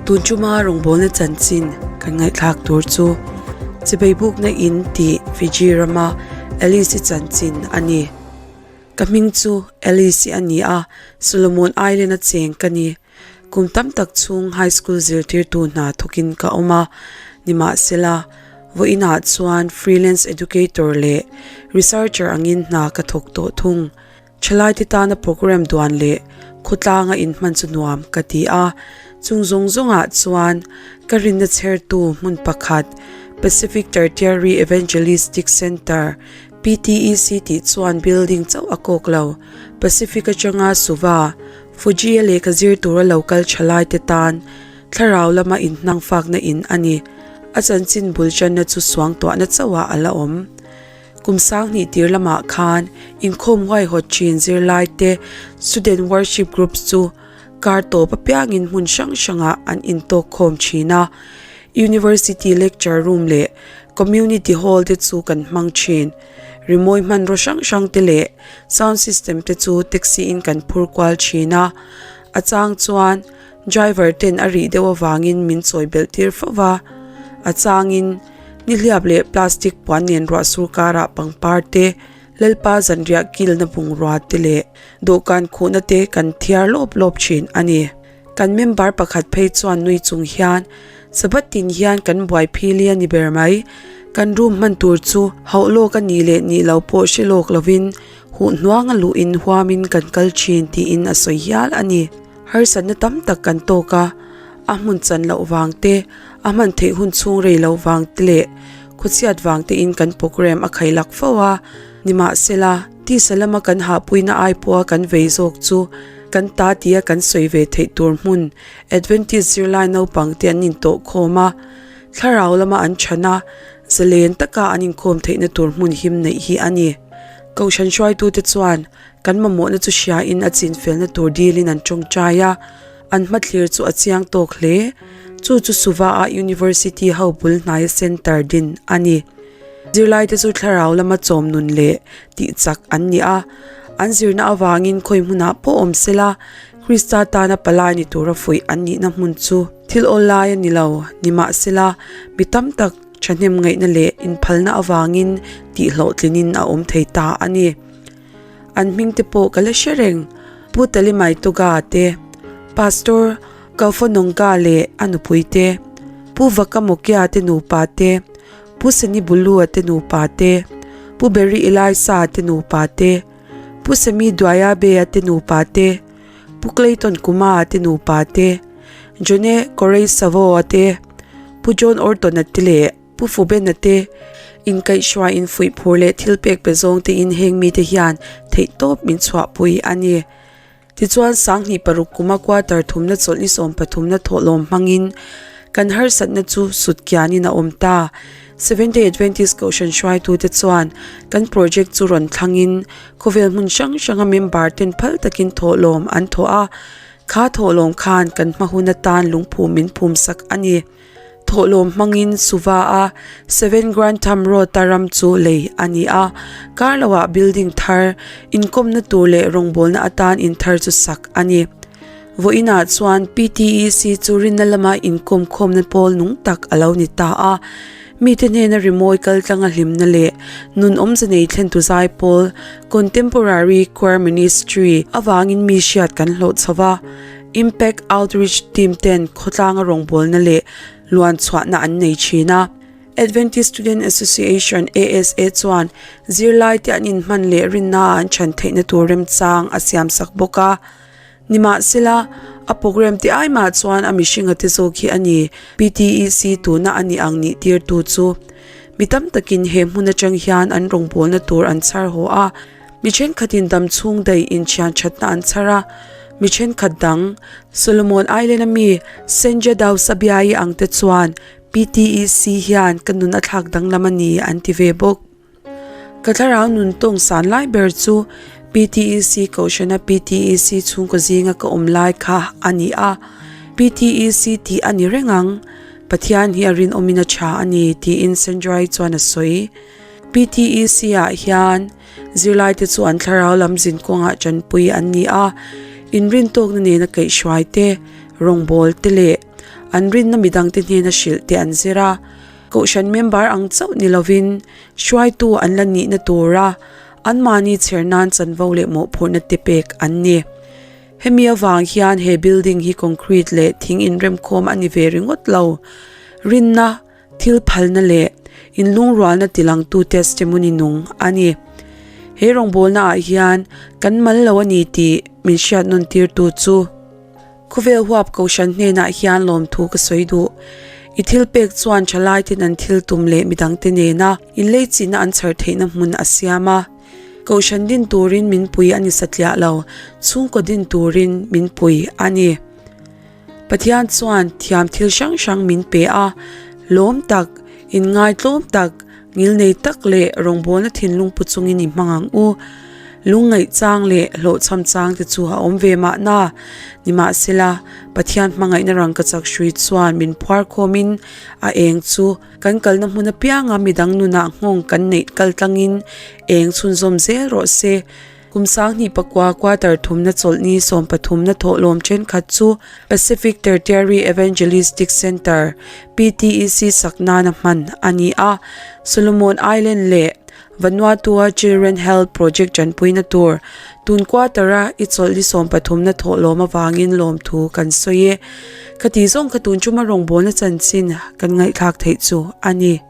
Tun tuma rawngbawlna chanchin kan ngaihthlak tur chu Chibai bukna in tih Fiji rama Alice-i chanchin a ni. Ka hming chu Alice-i a ni a, Solomon Island-a cheng ka ni. Kum tam tak chhung high school zirtirtu hna thawkin ka awm a, nimahsela, vawiinah chuan freelance educator leh researcher angin hna ka thawk tawh thung. Thalaite tana program duan leh khawtlanga inhman chu nuam ka ti a, chung zawng zawngah chuan ka rinna chhertu hmun pakhat Pacific Tertiary Evangelistic Centre, PTEC, tih chuan building chauh a kawk lo. Pacific atanga Suva, Fuji-a lehkha zir tura lo kal thalaite tan thlarau lama inhnangfakna in a ni. A chanchin bul tanna chu suangtuahna chauhah a la awm. Kum sanghnih tir lamah khan inkhawm huaihawt thin zirlaite Student Worship Groups chu kar tawp apiangin hmun hrang hrangah an intawk khawm thin a. University lecture room leh community hall te chu kan hmang thin. Rimawi hmanraw hrang hrang te leh sound system te chu taxi in kan phur kual thin a, a chang chuan driver ten a rih deuh avangin min chawi belh tir fo va, a changin nihliap leh plastic puan nen ruah sur karah pangpar te, Lalpa zanriah kilna bungrua te leh dawhkan khuhna te kan thiar lawp lawp thin a ni. Kan member pakhat phei chuan nui chung hian, Sabbath tin hian kan buai phili a ni ber mai. Kan room hman tur chu hauh lawk a nih leh nih lo pawh hre lawk lovin huh hnuanga luhin huamin kan kal thin tiin a sawi hial a ni. Harsatna tam tak kan tawk a, a hmun chan loh vang te, a hman theih hun chhung rei loh vang te leh khawchhiat vang tein kan program a khailak fo a. Nimahsela, tisa lama kan hahpuina ai pawha kan vei zawk chu kan ta tia kan sawi ve theih tur hmun Adventist zirlai naupang te an intawh khawm a, thlarau lama an chhan a, zalen taka an inkhawm theihna tur hmun him neih hi a ni. Kohhran hruaitute chuan kan mamawhna chu hriain a chinfelna tur dilin an tawngtai a, an hmathlir chu a chiang tawk hle. Chu chu Suva-a University ho bul hnaia centre din a ni. Zirlaite chu thlarau lama chawm nun leh tih chak an ni a, an zirna avangin khawi hmunah pawh awm sela, Krista tana palai ni tura fuih an nihna hmun chu thil awl lai a ni lo. Nimahsela, mi tam tak thahnem ngaihna leh inphalna avangin tih hlawhtlinin a awm thei ta a ni. An hming te pawh ka la hre reng, Pu Talimaituga te, Pastor Kaufononga leh a nupui te, Pu Vakamokia te nupa te, Pu Senibulua te nupa te, Pu Berry Elisa te nupa te, Pu Semi Duayabe-a te nupa te, Pu Clayton Kuma-a te nupa te, Johne Koreisavo-a te, Pu John Orton-a te leh Pu Fuben-a te inkaihhruai infuih phur leh thil pek pe zawng tein heng mite hian theihtawp min chhuahpui a ni. Tichuan, 2006 kuma quarter thumna chawlhni sawmpathumna thawhlawm hmangin kan harsatna chu sut kianin a awm ta. Seventh-day Adventist Kohhran hruaitute chuan kan project chu rawn thlangin khawvel hmun hrang hranga member ten phal takin thawhlawm an thawh a, kha thawhlawm khan kan hma hun atan lungphum min phumsak a ni. Thawhlawm hmangin Suva-a Seven Grantham Road-a ram chu lei a ni a, kar loah building thar, inkawmna tur leh rawngbawlna atan in thar chu sak a ni. Vawiinah chuan PTEC chu rinna lama inkawm khawmna pawl nung tak a lo ni ta a, mite hnena rimawi kaltlanga hlimna leh nun awmze nei thlentu zai pawl Contemporary Choir Ministry avangin mi hriat kan hlawh chho va. Impact Outreach Team ten khawtlanga rawngbawlna leh luan chhuahna an nei thin a. Adventist Student Association, ASA, chuan zirlaite an inhman leh rinna an chhan theihna tur remchang a siamsak bawk a. Nimahsela, a program te ai mah chuan a mihringa te zawk hi a ni, PTEC tuna a nih ang nih tirtu chu. Mi tam takin he hmun atang hian an rawngbawlna tur an chhar haw a. Mi thenkhatin dam chhung daih inthian thatna an chhar a, mi thenkhat dang, Solomon Island a mi Senja Dausabiai ang te chuan PTEC hian ka nun a thlak danglam a ni an ti ve bawk. Ka thlarau nun tawng san lai ber chu PTEC Kohhrana PTEC chhungkaw zinga ka awm lai kha a ni a, PTEC tih a ni reng ang, Pathian hi a rinawmin a tha a ni tiin Sandra-i chuan a sawi. PTEC-ah hian zirlaite chu an thlarau lam zin kawngah tanpui an ni a, inrintawkna nena kaihhruai te, rawngbâwl te leh An rinna midangte hnena hrilh te an zir a. Kohhran member ang chauh ni lovin hruaitu an la nihna tura anmahni chher nan chanvo leh mawhphurhna te pek an ni. Hemi avang hian he building hi concrete leh thing inremkhawm a ni ve ringawt lo. Rinna, thil phalna leh inlungrualna tilangtu testimony nung a ni. He rawngbawlna ah hian kan mal lo a ni tih min hriat nawn tirtu chu. Khawvel huap kohhran hnenah hian lawmthu ka sawi duh. I thil pek chuan thalaiten an thil tum leh midangte nena inleichihna an chhar theihna hmun a siam a. Kohhran din turin min pui a ni satliah lo, chhungkaw din turin min pui a ni. Pathian chuan thiam thil hrang hrang min pe a, lawm tak, inngaitlawm tak, Ngilnei tak leh rawngbawlna thinlung pu chungin i hmang ang u. Lungngaih chang leh hlawhchham chang te chu a awm ve mahna. Nimahsela, Pathian hmangaihna rangkachak hrui chuan min phuar khawmin a eng chu kan kalna hmun apianga midang nunah nghawng kan neih kal tlangin eng chhunzawm zel rawh se. Kum sanghnih pakua quarter thumna chawlhni sawmpathumna thawhlawm thenkhat chu Pacific Tertiary Evangelistic Centre, PTEC, sak nana hman a ni a. Solomon Island leh Vanuatu-a Children Health Project tanpuina tur tun quarter-a i chawlhni sawmpathumna thawhlawm avangin lawmthu kan sawi e. Khati zawng kha tun chuma rawngbawlna chanchin kan ngaihthlak theih chu a ni.